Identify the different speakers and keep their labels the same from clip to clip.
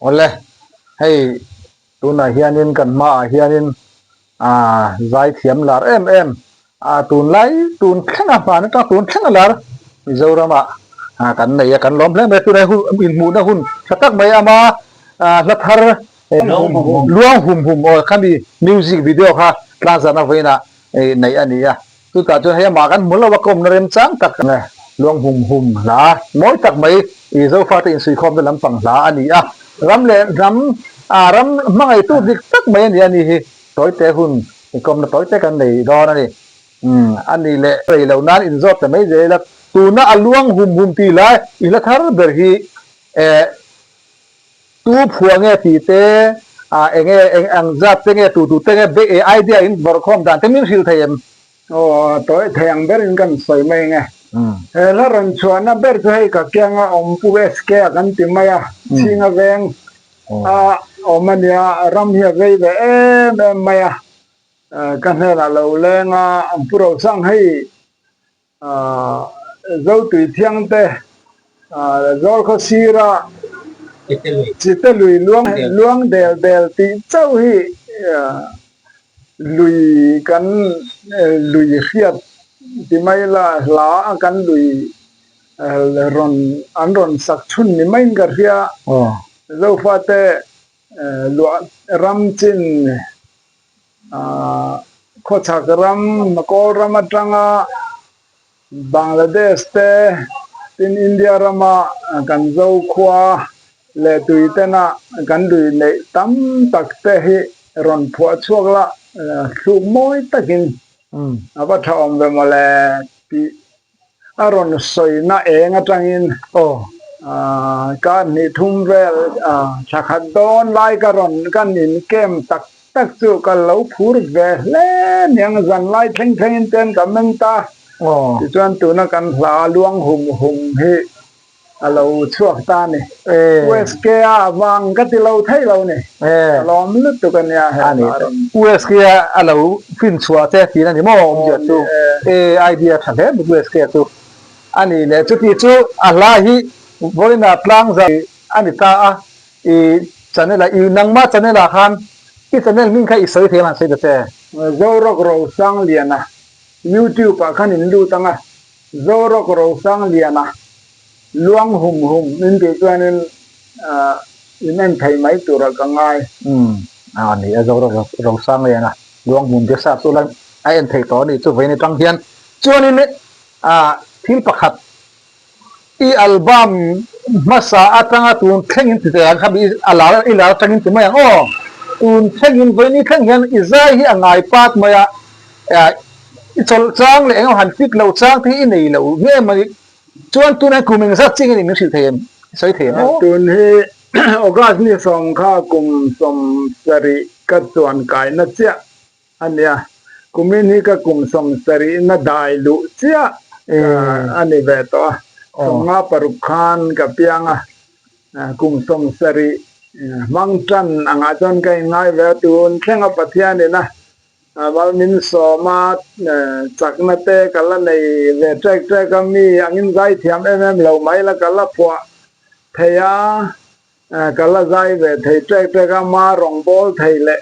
Speaker 1: Awle, hei tunah hianin kan hmaah hianin aaa zaithiam lar em em a tunlai tun thlenga hman atang tun thlenga lar Mizoramah kan nei a kan lawm hle mai tunah hun inhmuhna hun tha tak mai ama hla thar luang hum hum aw khami music video kha tlangzarhna vawiinah neih a ni a chutah chuan hei amah kan hmu lo a ka awmna remchang tak luang hum hum hla mawi tak mai i Zofate insuihkhawmna lampang hla a ni a ram leh hnam ram hmangaihtu dik tak mai a ni a ni hi. Tawite hun inkawmna tawite kan nei dawn a ni. Umm, a nih leh rei loh nan inzawt ta mai zel a, tuna a luang hum hum tih lai i hla thar ber hi eh tu phuah nge tih te, ah eng nge eng ang zat te nge tu tu te nge be eh idea in vawrhkhawm dan te min hrilh thei em?
Speaker 2: Aw, tawi thei ang berin kan sawi mai nge. He hla rawn chhuahna ber chu hei ka kianga awm Pu SK a kan ti mai a, Chhinga veng a awm a nia, ram hi a vei ve em em mai a, ka hnenah lo leng a, an pu Rosang hei Zotui Thiangte Zawlkhaw sira Chite lui luang del del tih chauh hi lui kan lui hriat ti mai la hla a kan lui rawn an rawn sak chhun ni maiin ka hria. Zofate luah ram chin khawchhak ram Kawl ram atanga Bangladesh te tin India rama kan Zokhua leh tui tena kan lui neih tam tak te hi rawn phuah chhuak la thluk mawi takin a va tha awm ve mawle tih A rawn sawina eng atangin kar hnih thum vel thla khat dawn lai ka rawn kan in kem tak tak chu ka lo phur ve hle niang zan lai thleng thlengin ten ka meng ta tichuan tuna kan hla luang hum hum hi A lo chhuak ta ni. USK a vang ka ti lo thei lo ni. Ka lawm lutuk a nia he hla rawn.
Speaker 1: USK a a lo fin chhuah che tih a ni maw awmzia chu. E idea tha hle mai USK chu. A ni leh chuti chu a hla hi vawiinah tlangzar a ni ta a i channel ah i nangma channel ah khan i channel hming kha i sawi thei ang han sawi ta che.
Speaker 2: Zorawk Rosangliana YouTube ah khan in lut ang a. Zorawk Rosangliana luang hum hum min tih chuanin in en thei mai tura ka ngai.
Speaker 1: Umm a ni a Zorawk Rosangliana luang hum te sa chu la a en thei tawh a nih chu vawiin atang hian chuanin thil pakhat i album hmasa atanga tun thlengin ti teh ang kha i a lar i lar atangin ti mai ang aw tun thlengin vawiin i thleng hian i zai hi a ngai pat mai a i chawlh chang leh engemaw han fit loh chang te hi i nei lo nge mai chuan tunah kum engzat chiang in min hrilh thei em i sawi thei em aw.
Speaker 2: Tun hi August ni sawm kha kum 70 ka chuan kaina chiah a nia, kumin hi ka kum 70 na dai luh chiah a ni ve tawh a, 56 khan ka piang a, kum 70 hmang tan angah chuan ka inngai ve a, tun thlenga Pathianin a Val min sawm a, chakna te ka la nei ve ṭek ṭek a, mi angin zai thiam em em lo mai la ka la phuah thei a, ka la zai ve thei ṭek ṭek a, ma rawngbâwl thei leh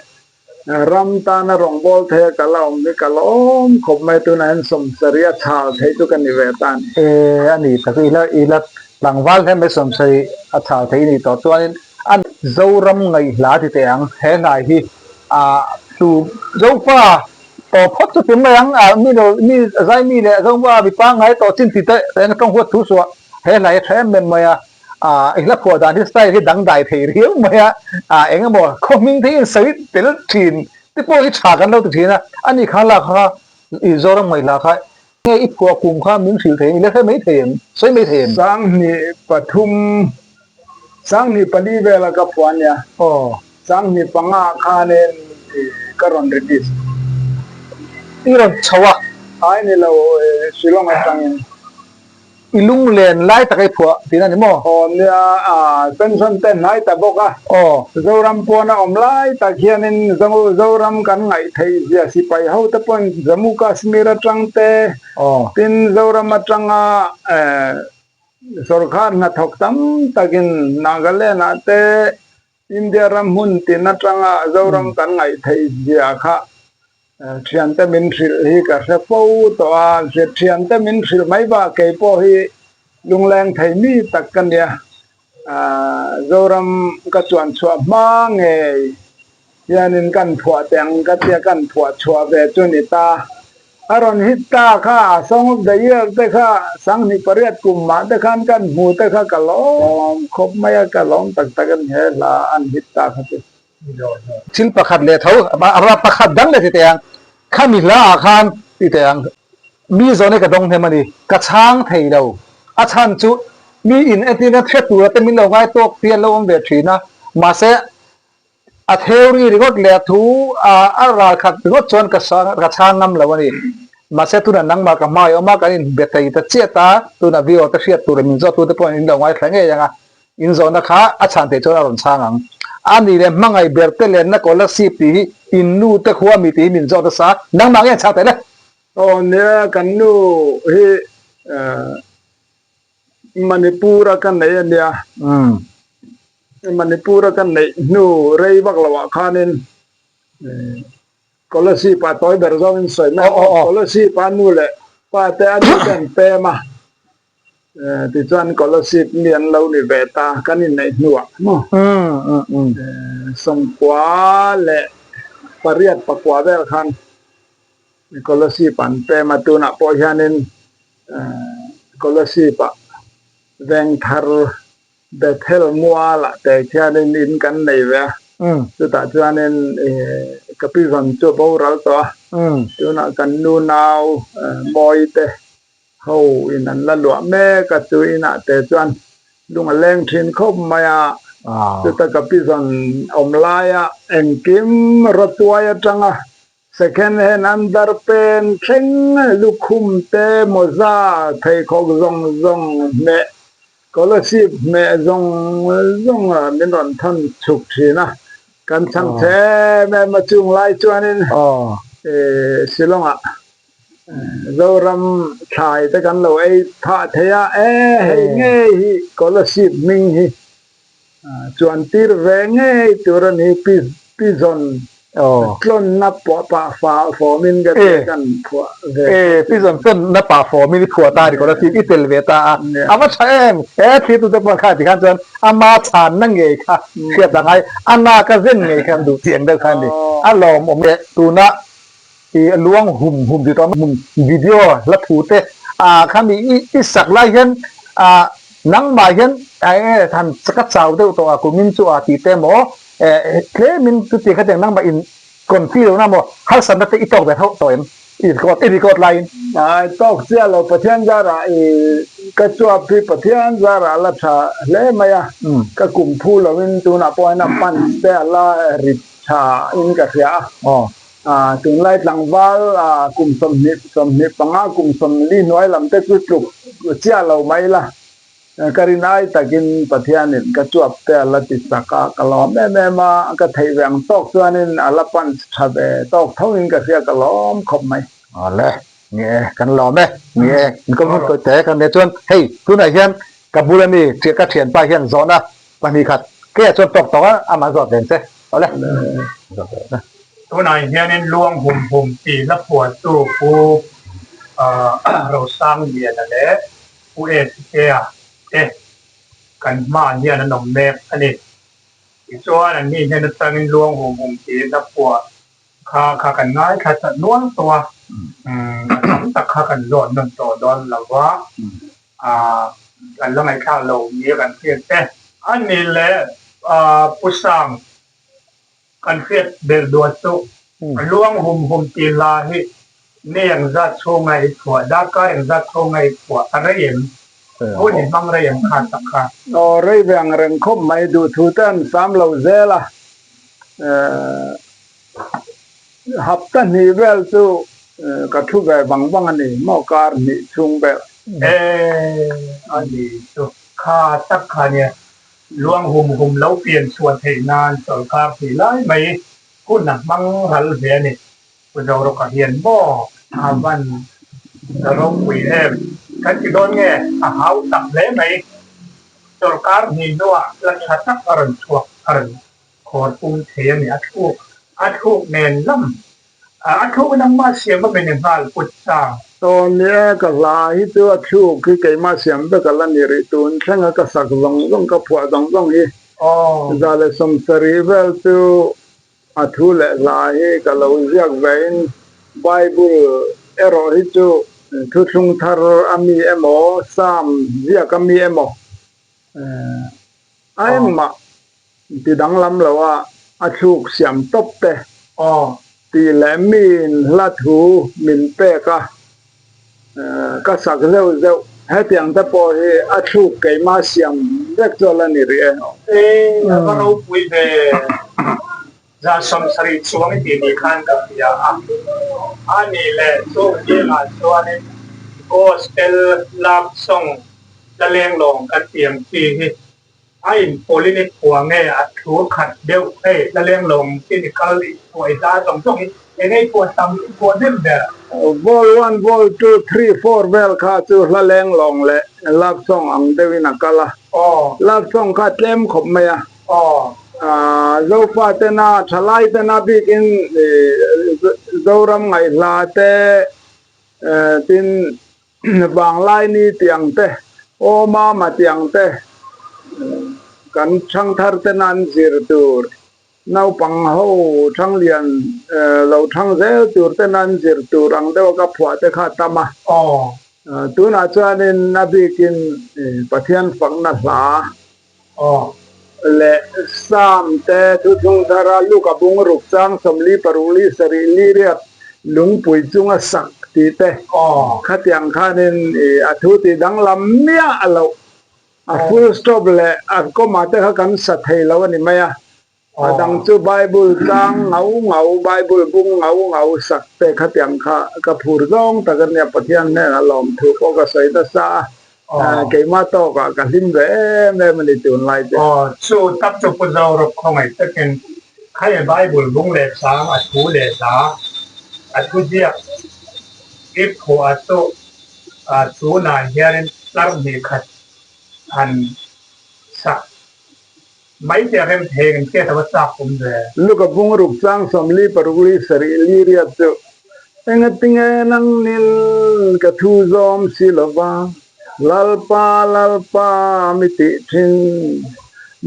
Speaker 2: ram tana rawngbâwl thei a ka la awm hi ka la awm khawp mai, tunah hian 70 a chhal thei chu ka ni ve ta a ni.
Speaker 1: E, a ni tak, i la i la tlangval hle mai 70 a chhal thei i nih tawh chuanin a Zoram ngaihhla ti teh ang, he hnai hi Ah chu Zofa tawh phawt chu ti mai ang, ah mi lo mi zai mi leh Zofa mi pangngai tawh chin ti te eng tawng huat thu suah he hla hi tha em em mai a, ah i hla phuah dan hi style hi dangdai thei riau mai a, ah eng emaw khaw hming te hi in sawi tel thin te pawh hi tha kan lo ti thin a, ani kha lak kha i Zoram ngaihhla kha nge i phuah kum kha min hrilh thei em i la hre mai thei em sawi mai thei em?
Speaker 2: 2003, 2004 vela ka phuah ania.
Speaker 1: Aw.
Speaker 2: 2005 ah khanin ka rawn release.
Speaker 1: I rawn chho a.
Speaker 2: Ai ni lo Shillong atangin.
Speaker 1: I lunglen lai tak i phuah tihna ni maw?
Speaker 2: Aw nia, pension te hnai ta bawk a.
Speaker 1: Aw.
Speaker 2: Zoram pawn a awm lai tak hianin Zoram kan ngaih theih zia sipai ho te pawhin Jammu Kashmir atang te, tin Zoram atanga sorkar hnathawk tam takin Nagaland ah te. India ram hmun tin atanga Zoram kan ngaih theih zia kha thiante min hrilh hi ka hre fo tawh a, thiante min hrilh mai bak kei pawh hi lungleng thei mi tak ka nia. Zoram ka chuan chhuah hma ngei hianin kan phuah teh ang ka tia kan phuah chhuah ve chu ni ta. A rawn hit ta kha Song of the Year te kha 2008 kum mah te khan kan hmu te kha ka lawm khawp mai a, ka lawm tak tak a ni he hla an hit ta kha chu.
Speaker 1: Thil pakhat leh tho a pakhat dang leh ti teh ang, khami hla ah khan ti teh ang, mi zawn hi ka dawng hnem a ni, ka chhang thei lo, a chhan chu mi in entir na hre tura te min lo ngai tawk hi an lo awm ve thin a, mahse a theory ringawt leh a thu a ral khat ringawt chuan ka ka chhang ngam lo a ni, mahse tunah nangmah ka hmai awm a, kan inbe thei ta chiat a, tunah viewer te hriat tur leh min zawt tu te pawh in lo ngaithla ngei ang a. In zawhna kha a chhan theih chuan a rawn chhang ang. A ni leh hmangaih ber te lenna Kolasib tih hi in nu te khua mi tih hi min zawt nasa, nangmah nge an chhang theih le?
Speaker 2: Aw nia, kan nu hi Manipur a ka neih a nia. Manipur a ka neih hnu rei vak lo ah khanin Kolasib ah tawi ber zawngin sawi mai ang. Kolasib ah nu leh pa te a nu te an pem a. Tichuan Kolasib mi an lo ni ve ta kan inneih hnuah maw 98 pakua vel khan Kolasib an pem a, tunah pawh hianin Kolasib ah Vengthar Bethel mualah te khianin in kan nei ve a, chutah chuanin ka pi zawn chu a boral tawh a, tunah kan nu nau Mawi te Ho in an la luah mek a, chu inah te chuan lung a leng thin khawp mai a, chuta ka pi zawn awm laia engkim rawtuai atanga second hand underpant thleng lukhum te mawza pheikhawk zawng zawng hmeh scholarship hmeh zawng zawng min rawn thawn chhuk thin a, kan chhang chhe em em a chung lai chuanin Shillong ah Zoram thlai te kan lo ei phah thei a, e hei ngei hi Kolasib hming hi chuan tir ve ngei tur a ni pi pi zawn tlawnna pawh pah fa fawmin ka tia kan phuah ve
Speaker 1: E pi zawn tlawnna pah fawmin i phuah ta a ni Kolasib i tel ve ta a, a va tha em he thlir tute pawh kha tikhan chuan ama chhanna ngei kha hriat a ngai a nak a zen ngei kha an duh chiang deuh kha a ni a lawmawm e tuna I luang hum hum ti tawh hmun video hla thu te ah khami i i sak lai hian ah nangmah hian a eng nge han ka chau deuh tawh a kumin chu a tih te maw eh tlemin chuti kha tiang nangmah in confi lohna maw harsatna te i tawk ve hauh tawh em i record i record laiin.
Speaker 2: Ai tawk chiah lo Pathian zarah i ka chuap hi Pathian zarah la tha hle mai a ka kum phu loin tunah pawh hian a punch te a la rit tha in ka hria a. Tunlai tlangval kum 25 kum 40 hnuai lam te chu tluk chiah lo mai la, ka rin ai takin Pathianin ka chuap te a la ti chak a, ka lawm em em a, ka theih ve ang tawk chuanin a la punch tha ve tawk thoin ka hria ka lawm khawp mai.
Speaker 1: Awle, ni e, kan lawm e, ni e, in kawng hun tawih te kan nia chuan hei tunah hian ka bula mi ka thianpa hian zawhna 2 khat keia chuan tawk tawk a, amah zawt ven che. Awle.
Speaker 3: Tunah hianin luang hum hum tih hla phuahtu Pu Rosangliana leh Pu SK-a te kan hmaah hian an awm mek a ni. Tichuan an ni hnen atangin luang hum hum tih hla phuah kha kha kan ngaithla ta nual tawh a, a tam tak kha kan zawt nawn tawh dawn lo va. Kan la ngaihthlak lo nia kan hriat te. A ni leh Pu Sang kan hriat belh duah chu luang hum hum tih hla hi ni engzat chhunga i phuah, darkar engzat chhunga i phuah a rei em? Hun i hmang rei em kha tak kha?
Speaker 2: Aw rei ve ang reng khawp mai duhthu te an sam lo zel a, Hapta hnih vel chu ka thu ve vang vang a ni maw kar hnih chhung vel.
Speaker 3: E a ni chu kha tak kha nia luang hum hum lo pian chhuah theih nan sawrkar tih lai mai hun a hmang ral ve a ni. Pu Zorawka hian maw a van ropui em kan ti dawn nge a hau tak hle mai sawrkar hnih hnuah la tha tak a rawn chhuak a rawn. Khawr pum thei a ni. A thluk, a thluk nen lam, a thluk in angmah siam a beni nghal put chang.
Speaker 2: Tawn ni e, ka hla hi chu a thluk hi keimah siam vek a la ni rih. Tun thlenga ka sak zawng zawng, ka phuah zawng zawng hi 170 vel chu a thu leh hla hi ka lo ziak ve in Bible erawh hi chu thuthlung thar a mi emaw, Psalm ziak a mi emaw, A engmah ti danglam lo a, a thluk siam tawp te tih leh miin hla thu min pek a, ka sak zeuh zeuh. Hetiang te pawh hi a thluk keimah siam vek chu a la ni rih e.
Speaker 3: E, a va ropui ve. 170 chuang i tih ni khan ka hria a, a nih leh chung zingah chuanin Gospel Love Song la lenglawng kan tih ang chi hi a inpawlin i phuah nge a thu khat deuh hei la lenglawng chin i kal i phuah i hla zawng zawng hi eng nge i phuah tam i phuah hnem ber?
Speaker 2: Vol one, vol two, three, four vel kha chu hla lenglawng leh love song ang deuhin a kal a, love song kha tlem khawp mai a. Zofa tena thalai tena bikin Zoram ngaihhla te tin Vanglaini tih ang te, Aw Mama tih ang te kan thangthar tena an zir tur, naupang ho thanglian lo thang zel tur tena an zir tur ang deuha ka phuah te kha a tam a. Tunah chuanin a bikin Pathian fakna hla Aw leh Sam te thuthlung thara Luka bung ruk chang 40 paruk li sarih li riat lungpui chunga sak tih te khatiang khanin a thu tih danglam miah loh a full stop leh a comma te kha kan sa thei lo a ni mai a. A dang chu Bible tlang ngau ngau, Bible bung ngau ngau sak te khatiang kha ka phur zawng tak a nia, Pathian hnenah lawmthu pawh ka sawi nasa a, keimah tawkah ka hlim ve em em a ni tunlai te.
Speaker 3: Aw, chu tak chu Pu Zorawp khawngaih takin khae Bible bung leh chang a thu leh hla a thu ziak i phuah chu tunah hianin tlar hnih khat han sak Mai te rem thei in hriat a va chak awm ve.
Speaker 2: Luka bung ruk chang 40 paruk li sarih li riat chu engatinge nang nin ka thu zawm si lova, Lalpa, Lalpa mi tih thin.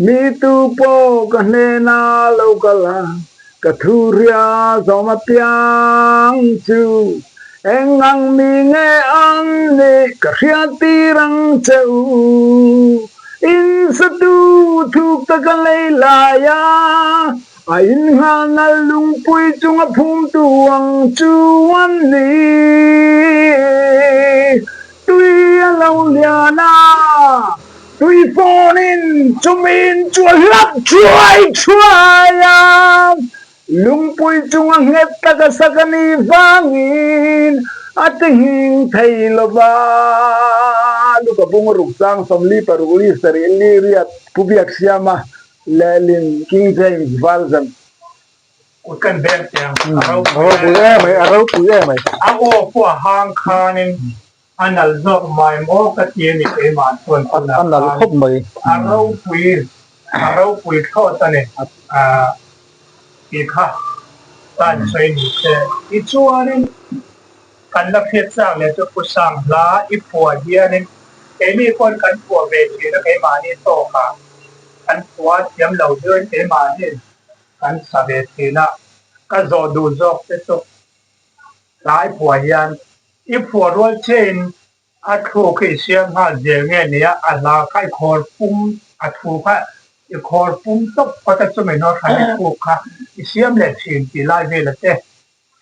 Speaker 2: Mi tu pawh ka hnena lo kal a, ka thu ria zawm apiang chu eng ang mi nge an nih ka hriat tir ang che u. In satu thuk taka lei lai a, a innghalna lungpui chunga phumtu ang chu an ni. Tui a lo lian a, tui fawnin chumin chu a hlap thuai thuai a. Lungpui chunga nghet taka sak a nih vangin a ti nghing thei lo va. Luka bung ruk chang 40 paruk li sarih li riat Pu Biaksiama lehlin King James Version.
Speaker 3: Kut kan beng tiang a
Speaker 1: ropui em mai, a ropui em mai.
Speaker 3: A aw pawh a hang khanin a nalh zawk mai maw ka ti a ni keimah chuan tunah
Speaker 1: A nalh khawp mai.
Speaker 3: A ropui a ropui thlawt a ni tih kha ka an sawi ni se. Tichuanin kan la hriat chak leh chu Pu Sanghla i phuah hianin keini pawn kan phuah ve thin a keimahni tawkah kan phuah thiam lo deuhin keimahni kan sa ve thin a, ka zawh duh zawk te chu hlai phuah hian I phuah rual chiahin a thluk hi i siam nghal zel nge nia, a hla kha i khawr pum, a thu kha i khawr pum tawp phawt a, chumi hnuah hran i thluk kha i siam leh thin tih lai vela te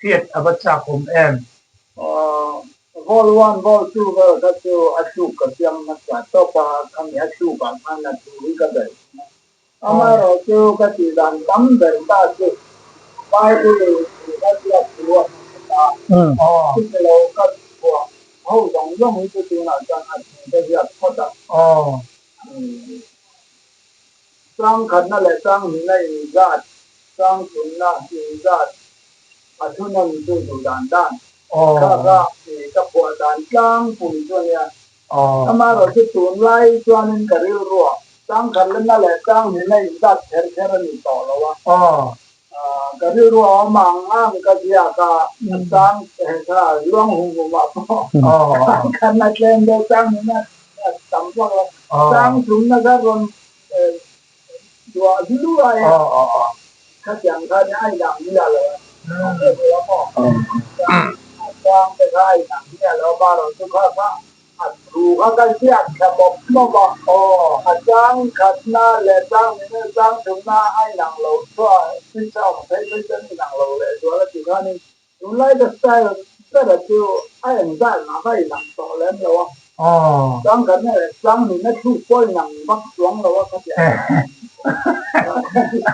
Speaker 3: hriat a va chak awm em?
Speaker 2: Vol one, vol two vel kha chu a thluk ka siam hmasa tawp a, khami a thlukah khan a thu hi ka belh thung a. Amaherawhchu ka tih dan tam ber ta chu Bible thu ka ziak thu a hmasa ta. Chumi lo ka chhuah ho zawng zawng hi chu tunah chuan a thu ka ziak phawt a. Chang khatna leh chang hnihna inzat, chang thumna inzat a thunawn chu duh dan dan. Kha kha ka phuah dan tlangpui chu a nia. Amaherawhchu tunlai chuanin ka rilruah. Changkhat lena leh changhnih na inzat kher kher a ni tawh lo a. Ka rilru a awm ang ang ka ziak a, a chang kha luang hum hum ah pawh changkhat na tlem deuh changhnih na tam vak lo. Chang tumna kha rawn duah hluai a, khatiang khan a inang miah lo a, a hriat lo a maw? A chang te kha a inang miah lo a, amaherawhchu kha kha A thu kha ka ziak thla mawp mawp a, a chang khatna leh chang hnihna chang thumna a inang lo chhuah a, switch a awm phei phei chuan inang lo leh zual a ti khanin tunlai ka style bera chu a engzat mah kha inang tawh lem lo a, chang khatna leh chang hnihna thluk pawh inang vak chuang lo a khatiang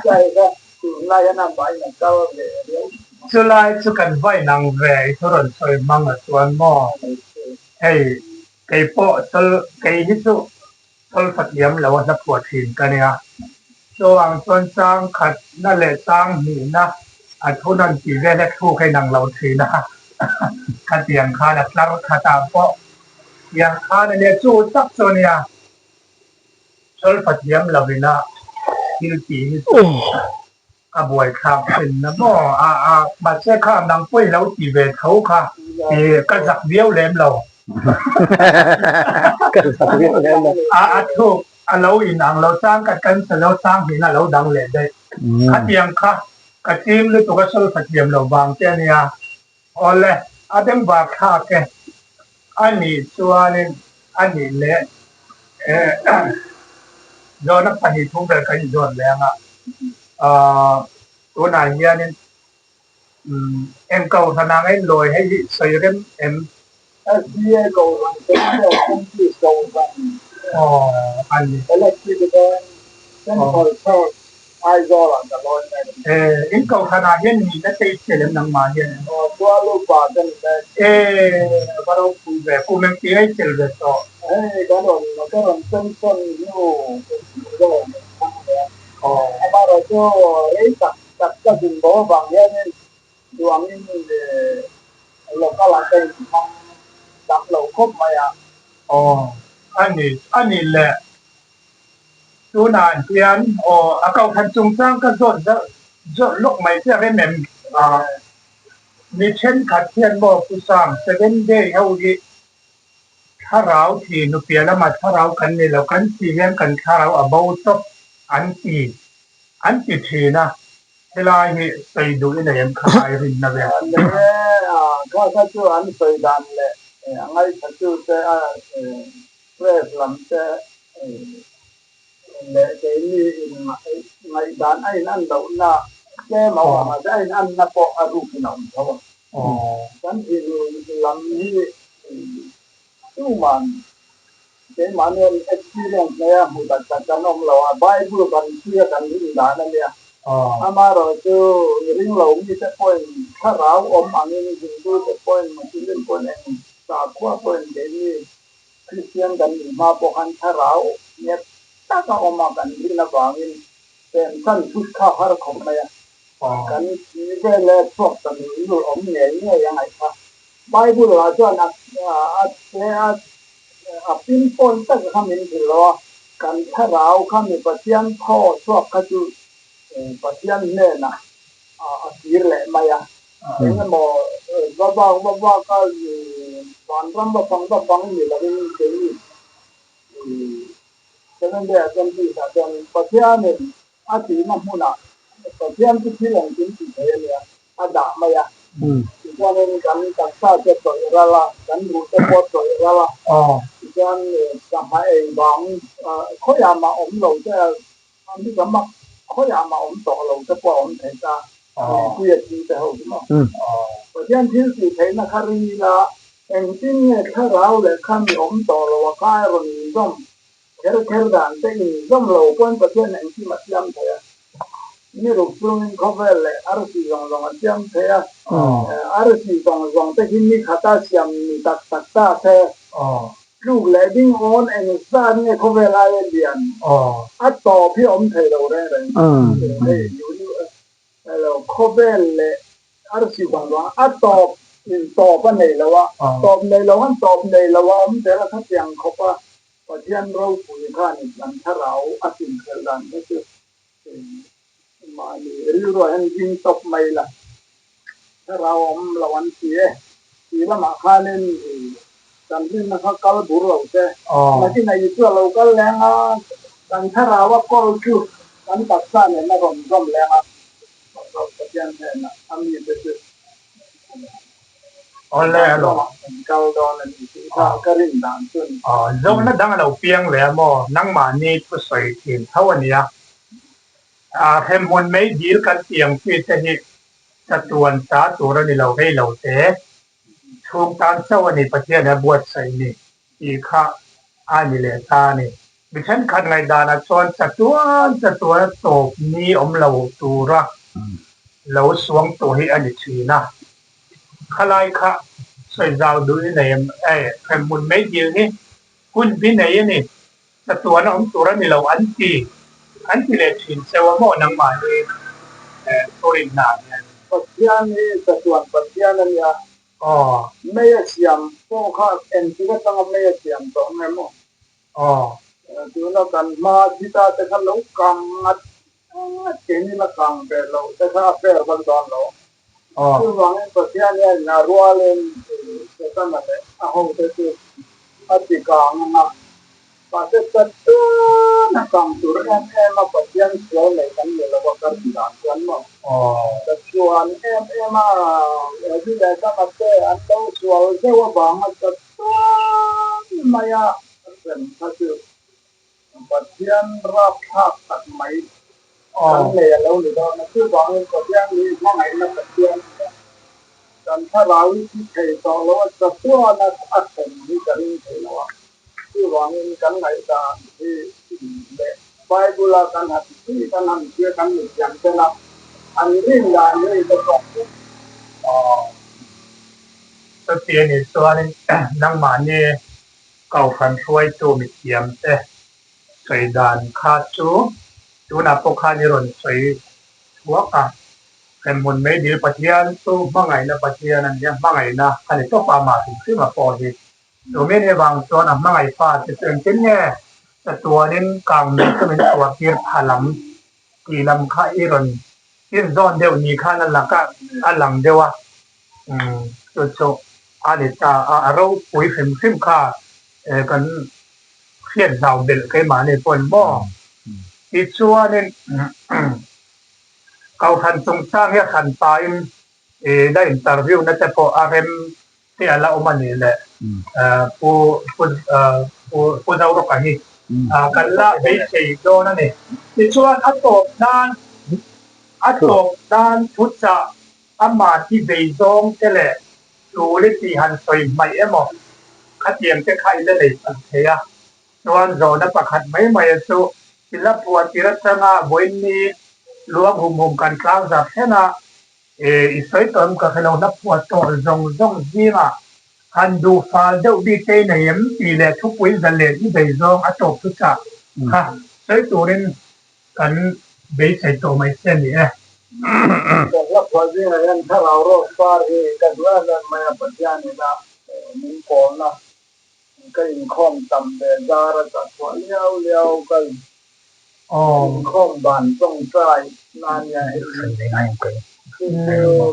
Speaker 2: style kha tunlai hian a mah in a kal ve riau.
Speaker 3: Chulai chu kan va inang ve i thu rawn sawi hmang a chuan maw? Hei, kei pawh chawl, kei hi chu chawl fathiam lo a hla phuah thin ka nia. Chuvang chuan chang khatna leh chang hnihna a thun an tih vel a thluk a inang lo thin a, khatiang khan a tlar khatah pawh tiang khan a nia, chu tak chu a nia. Chawl fathiam lo ina thil tih hi chu A buaithlak thin na maw? A a, mahse kha nang pawh i lo ti ve tho kha i ka zak viau lem lo.
Speaker 1: Ka zak viau lem lo.
Speaker 3: A a thuk a lo inang lo chang ka cancel lo chang hnih a lo dang leh daih. Khatiang kha ka chim lutuk a solfa thiam lo vang te a nia. Awle, a bengvar thlak e. A nih chuanin a nih leh zawhna pahnih thum vel kan inzawt leh ang a. Tunah hianin eng kohhran ang a inlawi hei hi sawi rem em?
Speaker 2: SDA kohhran, Central Baptist kohhran, Electric Veng, Central Church, Aizawl ah ka lawi mek.
Speaker 3: In kohhran ah hian nihna te i hria lem nangmah hian em?
Speaker 2: Aw, Tual upa te ni mek.
Speaker 3: E, va ropui ve, kum engti a i tel ve tawh?
Speaker 2: Hei, ka rawn, ka rawn pension hnu kum hnih vel min hmang ve a. Amaherawh chu rei tak tak ka zin bo avang hianin duangin local ah ka inhmang tam lo khawp mai a.
Speaker 3: Aw, a ni, a ni le. Tunah hian aw a kohhran chungchang ka zawt zawt lawk mai che rem em? Mi thenkhat hian maw Pu Sang, Seven Day ho hi thlarau thi nupia lama thlarau kan ni lo, kan thi hian kan thlarau a bo tawp an ti an ti thin a, helai hi sawi duh i nei em kha ai rinna vel?
Speaker 2: Ni e, kha kha chu an sawi dan leh a ngaihthla te a Press lam te leh keini in ngaihdan a in an lohna tlem a awm a, a in anna pawh a rukin a awm tho a. Kan thihnu lam hi tuman keimahni hian experience nei a hmu tak tak kan awm lo a, Bible kan chhui a kan rin dan a nia. Amaherawhchu ringlo mite pawhin thlarau awm angin Hindu te pawhin Muslim pawhin eng sakhua pawhin keini Kristian kan nih hma pawh khan thlarau nghet taka awm a kan rin avangin pemsan thut kha har khawp mai a, kan thi vel e chhuak ta nul nul awm ngei ngei a ngaih kha. Bible ah chuan a a che a a pinpoint taka kha min hrilh lo a, kan thlarau kha mi Pathian thaw chhuak kha chu Pathian hnenah a kir leh mai a. Engemaw va vak va vak a vanram va fang va fang ni lovin keini Seventh Day Adventist ah chuan Pathianin a tihna hmunah Pathian chu thil engkim tih thei a nia a dah mai a. Tichuanin kan taksa te tawih ral a, kan ruh te pawh tawih ral a, tichuan sangha ei bang khawiah mah awm lo te A mi tam a, khawiah mah awm tawh lo te pawh a awm thei ta, mipui a thi te ho chu maw. Pathian thil tih theihna kha ring ila, engtin nge thlarau leh kha mi awm tawh lo a kha a rawn inzawm kher kher dan te inzawm lo pawhin Pathian engkim a siam thei a. Mi ruk chungin khawvel leh arsi zawng zawng a siam thei a, arsi zawng zawng te hi ni khata siam ni tak tak ta se, Tluk leh ding awn eng zat nge khawvel aia lian a tawp hi a awm thei lo reng reng. Hei lo khawvel leh arsi vang vang a tawp in tawp a nei lo a, tawp nei lo khan tawp nei lo a awm tel a khatiang khawp a. Pathian ropui khan kan thlarau a chinfel dan kha chu mahni rilruah hian ding tawp mai la, thlarau a awm lo an ti e. Tih lamah khanin kan rinna kha kal bur lo se, nakin a Isua lo kal leng a, kan thlarau a kawl chu kan taksa nen a rawn zawm leng a, Pathian hnenah a mite chu Kal dawn a ni tih kha ka rin dan chu a ni.
Speaker 3: Zawhna dang a lo piang leh a maw? Nangmahni thusawi thin tho a nia. Hremhmun mei dil kan tih ang chi te hi chatuan ta tur a ni lo rei lo te. Chhung tan chauh a ni Pathian a buatsaih ni tih kha a ni leh ta a ni. Mi thenkhat ngaihdanah chuan chatuan chatuan a tawp ni awm lo tura lo suang tawh hi a ni thin a. Khalai kha sawi zau duh i nei em? Ei, hremhmun mai dil hi hun bi nei a ni, chatuan a awm tur a ni lo an ti, an ti leh thin cheu a maw nangmahni thurinna hian?
Speaker 2: Pathian hi chatuan Pathian a nia,
Speaker 3: Aw.
Speaker 2: Mei a siam pawh kha engtik atanga mei a siam tawh nge maw?
Speaker 3: Aw.
Speaker 2: Tuna kan hma thi ta te kha lo kang ngat ngat keini la kang ve lo te kha a fair vak dawn lo.
Speaker 3: Aw.
Speaker 2: Chuvangin Pathian hian a rualin Setana leh a hote chu a ti kang ang a. Mahse Setana kang tur em em a Pathian sual nei kan ni lo a ka rin dan chuan maw?
Speaker 3: Aw.
Speaker 2: Ka chuan em em a Evi leh Adama te an lo sual zeuh avanga Chatuan maia rem kha chu Pathian rapthlak tak mai kan nei a lo ni dawn a. Chuvangin Pathian hi hmangaihna Pathian a ni a. Kan thlarau hi thi thei tawh lo a, chatuan a a hrem hi ka ring thei lo a. Chuvangin kan ngaihdan hi leh Bible-a kan han thi kan han hria kan mithiam ten a, an rin dan hi ka tawk vek.
Speaker 3: Chuti a nih chuanin nangmahni Kohhran hruaitu mithiamte sawi dan kha chu tunah pawh khan i rawn sawi thuak a. Hremhmun meidil Pathian chu hmangaihna Pathian a ni a, hmangaihna a ni tawp a, amah hrim hrim a pawh hi. Tumin he vang chuan a hmangaih fa te chu engtin nge chatuanin kangmei chu min chhuah tir pha lam tih lam kha i rawn inzawn deuh ni khan a lak a, a lang deuh a. Chu chu a ni ta a, a ropui hrim hrim kha kan hriat zau belh keimahni pawhin maw? Tichuanin Kohhran chungchang hi a hran pahin la interview na te pawh a rem te a la awm a nih le Pu Pu Zorawka hi kan la beisei dawn a ni. Tichuan a tawp nan a tawp nan thuchah Amah hi beizawng te leh tul i tih han sawi hmaih emaw khatiang te kha i la nei palh thei a, chuan zawhna pakhat mai mai a chu i la phuah tir atanga vawiinni luang hum hum kan tlang zar thlen a, i sawi tawh em ka hre lo, hla phuah tawh zawng zawng zingah han duh fal deuh bik te i nei em tih leh thupui zalen i beizawng a tawp thu chah kha sawi turin Kan beisei tawh mai che a ni e.
Speaker 2: Ka hla phuah zingah hian thlarau rawk par hi ka duh em em mai a, Pathian ina min kawlna ka inkhawm tam ve zar a ka chhuah liau liau ka inkhawm ban tawngtai na nia hei hi chu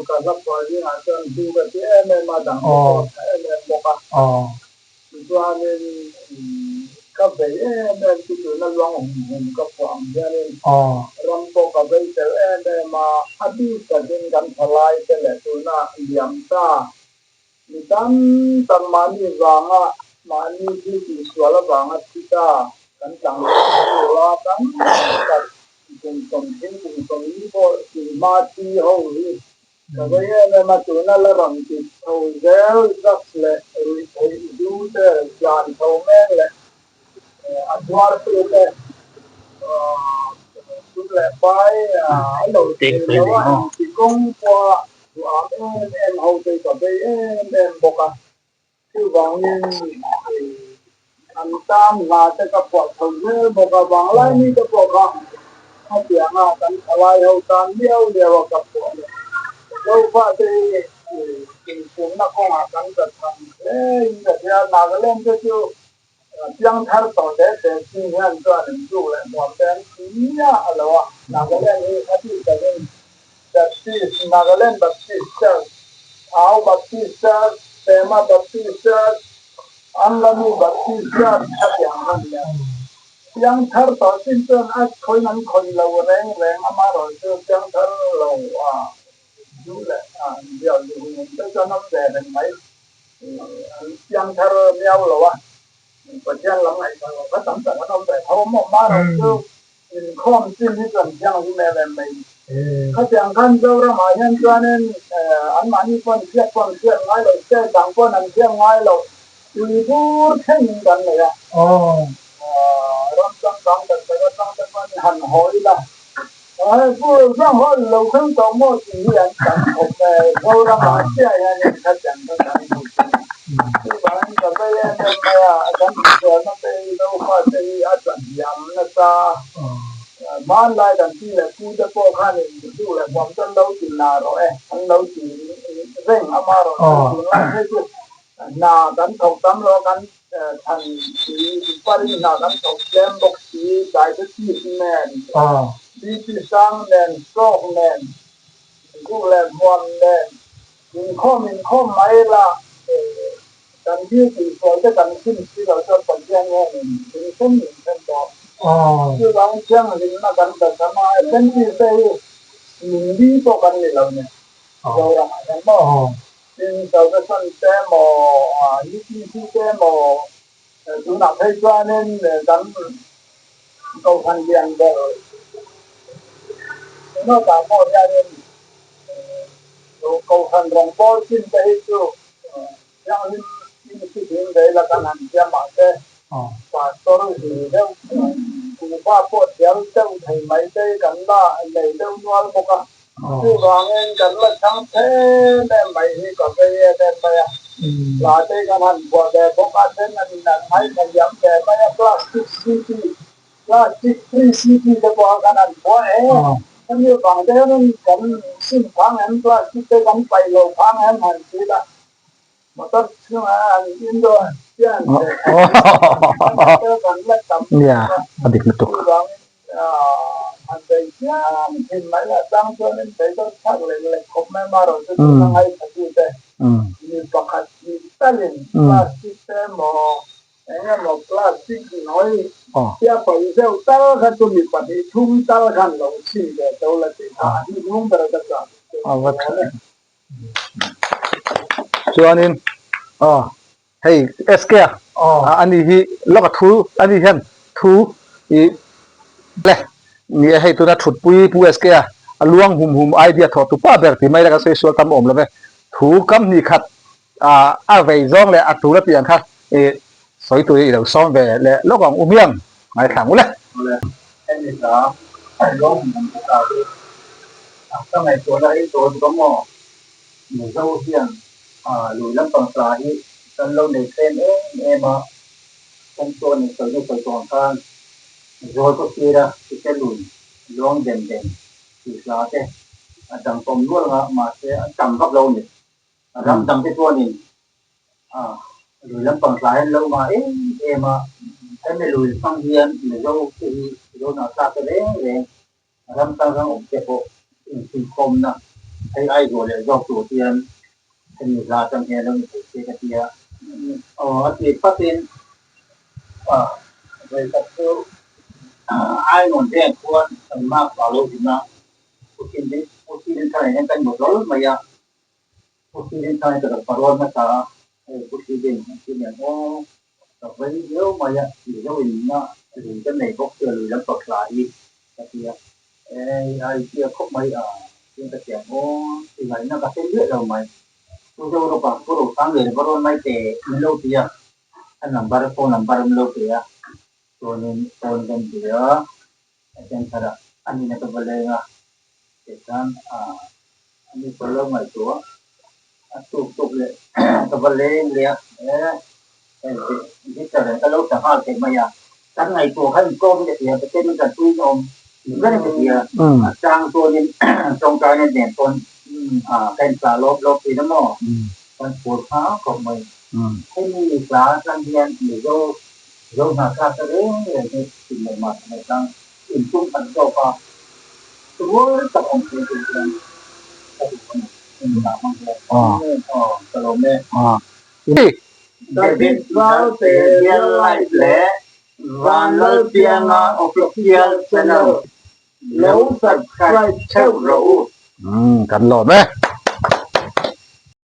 Speaker 2: ka hla phuah zingah chuan hlu ka ti em em a, dang te pawh a tha em em bawk a. Tichuanin ka vei em em chu tuna luang hum hum ka phuah ang hianin ram pawh ka vei tel em em a, a bik takin kan thalai te leh tuna liam ta mi tam tak mahni vanga mahni thil tihsual avanga thi ta kan tlang tur a tam tak kum sawmthum kum sawmli pawh tihma thi ho hi Ka vei em em a, tuna la rawn ti chho zel drugs leh ruihtheih zu te tlan chho mek leh a zuartu te sum leh pai a lo thei lo a, engti kawng pawha duham em em ho te ka vei em em bawk a. Chuvangin an tan hla te ka phuah chho zel bawk a, vanglai mi te pawh kha hetianga kan thalai ho tan liau liau a ka phuah leh. Zofa te hi inchhungna kawngah kan ka chhan hle in ka hria, Nagaland te chu. Piangthar tawh te te chin hian chuan in zuk leh hmuam te an ti miah lo a, Nagaland hi a bik takin Baptist, Nagaland Baptist Church, Thau Baptist Church, Pema Baptist Church, Anlami Baptist Church a piang kha ni a. Piangthar tawh chin chuan a khawiin an khawih lo reng reng, amaherawhchu piangthar lo a duh leh a bial duh hun te chuan awm ve reng mai. An piangthar miau lo a, Pathian lam ngaihthla lo kha tam tak an awm ve tho a maw? Amaherawhchu inkhawm chin hi chuan thianghlim em em mai. Khatiang khan Zoramah hian chuanin anmahni pawn hriat pawn hriat ngai lo, state dang pawn an hriat ngai lo, tui bur thlengin kan nei a. Ram changkang tak tak atang te pawn han haw ila. Zang ho lo thleng tawh maw tih hi an tam khawp e, Zoramah chiah hianin khatiang kha kan hmu thin. Chuvangin ka vei em em mai a, kan hmisualna te hi Zofate hi a tlahniam nasa a, hmanlai kan pi leh pu te pawh khanin zu leh huam chu an lo ti la rawh e, an lo ti reng amaherawh chu tunlai phei chu hna kan thawk tam lo a, kan Thlan tui parin hna kan thawk tlem bawk si, diabetes nen, BP sang nen, stroke nen, zuk leh hmuam nen, inkhawm inkhawm mai la kan dil tihsual te kan sim si lo chuan Pathian hianin min hrem min hrem tawh. Chuvangin thianghlimna kan tacham a, Adventist te hi min li pawh kan ni lo nen Zoramah hian maw? Tin, Salvation te emaw, UPC te emaw tunah phei chuanin kan kohhran lian ber Synod-ah pawh hianin kohhran rawngbâwl chin te hi chu thianghlim inhritin vei la kan han tia mahse pastor zir deuh kuhva pawh thial deuh thei mai te hi kan la nei deuh nual bawk a. Chuvangin kan la chhang em em mai hi ka vei em em mai a, hla te kan han phuah ve bawk a, then an in an ngaithla liam ve mai a, plastic city, plastic free city te pawh a kan han phuah e, hemi vang te hianin kan sim phang em, plastic te kan paih lo phang em han ti ila, motor chhungah an in dawn chian ve motor kan la tam
Speaker 1: a dik lutuk.
Speaker 2: Chuvangin han bei chiam thin mai a chang chuanin beidawn thlak lek lek khawp mai amaherawh chu tuna ngaithlatute mi pakhat hnih talin plastic te emaw eng emaw plastic nawi tia paih zeuh tal kha chu mi pahnih thum tal khan lo chhin ve to la tih kha a hnuhnung ber ka chah duh chu a ni.
Speaker 1: Chuanin aw hei SK a ani hi lawk a thu ani hian thu ih le ni e hei tuna thutpui pu SK a a luang hum hum idea thawh tu pa ber tih mai la kan sawi sual tam awm lo ve thu kam hnih khat ah a vei zawng leh a tul a tih ang kha ih sawi tur hi i lo sawm ve leh lawk ang u miang ngaithla ang u le.
Speaker 4: Hemi hla luang hum hum te ta hi A ka ngaihtuahna hi dawn ka maw? Mizo hian lui lampang tla hi kan lo nei tlem em em a, kawng chuan in sawi sawi tawh ang khan zawl pawh sira tite lui luang den den tih hla te a dang tawm nual ang a, mahse a tam vak lo a ni. Ram dang te chuanin lui lampang tla hian lo ngah em em a, hemi lui hmang hian Mizo te hi Mizo hnah thlak te reng reng Ram tang ram awm te pawh inchhunkhawmna hei ai zual leh zawk tur hian hemi hla atang hian lo ni thei se ka ti a. Aw a ti patin vawikhat chu Ainawn veng khuan kan mark pa lo din a, Pu Thilthar hian kan mut hlawl mai a. Pu Thilthar hi ka lo parawl hmasa a, hei Pu Thilthar hi an ti nen aw. Ka vei viau mai a, Mizo in na lui ka nei bawk sia lui lampang hla hi ka ti a, eh i tia khawp mai a tin ka tiang aw ti ngaihna ka hre miah lo mai. Pu Zorupa Pu Rosang leh va rawn mai teh min lo ti a, a number phone number min lo pe a, chuanin phone kan ti a, a center ah a nihna ka va leng a, tichuan ani pawh lo ngaihtuah a tuk tuk leh ka va leng leh a eh hei guitar ka lo ta nghal thei mai a kan ngaihtuah kha intlawm in ka ti a pathian in tanpui in awm ni ber in ka ti a a chang chuanin tawngtaina nen pawn ka inchah lawp lawp thin a maw kan phur phang khawp mai hemi hla atang hian Mizo. Zo hnahthlak te reng reng hi inneih mah ta mai tlang intum kan zawk a, rual tak awm thei tur hian ka duh a ni. Engmah hmang hian aw ka lawm e.
Speaker 2: David Valte Real Life leh Vanlalpianga Official Channel lo subscribe theuh rawh u.
Speaker 1: Kan lawm e.